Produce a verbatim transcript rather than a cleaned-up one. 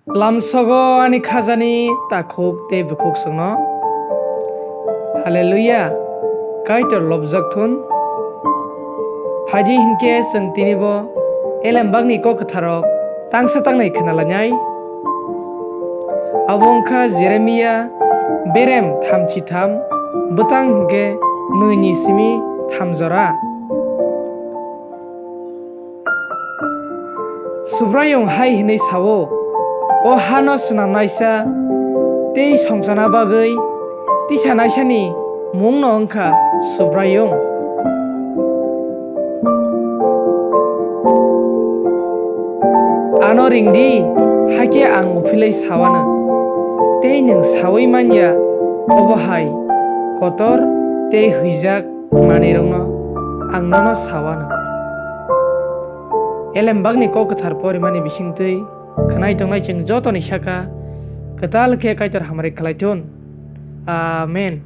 Lamsogo ani khajani takhuk tei bukhuk songno. Haleluya! Kaitor lobjak thun. Phaidi hinkhe chwng tinibo Elembakni kok kwtharrok tangsa tangnai khna lainai. Abo wngkha Jeremia berem thamchi tham, bwtang hinkhe nwi ni simi tham jora. Subraiyung hai hwnwi sa-o, "O hano swnamnaisa tei songchana bagwi tisanaisani mungno wng kha Subraiyung. Ano ring di, hakhe ang uphilwi sa-anw, tei nwng saui man ya, obo hai kotor tei huijak manwirokno ang nono sa-anw." Elembakni kok kwthar porimani bisingtwi khwnai tongnai chwng jotoni saka kwtal khe Kaitor hamari khlai thun. Amen.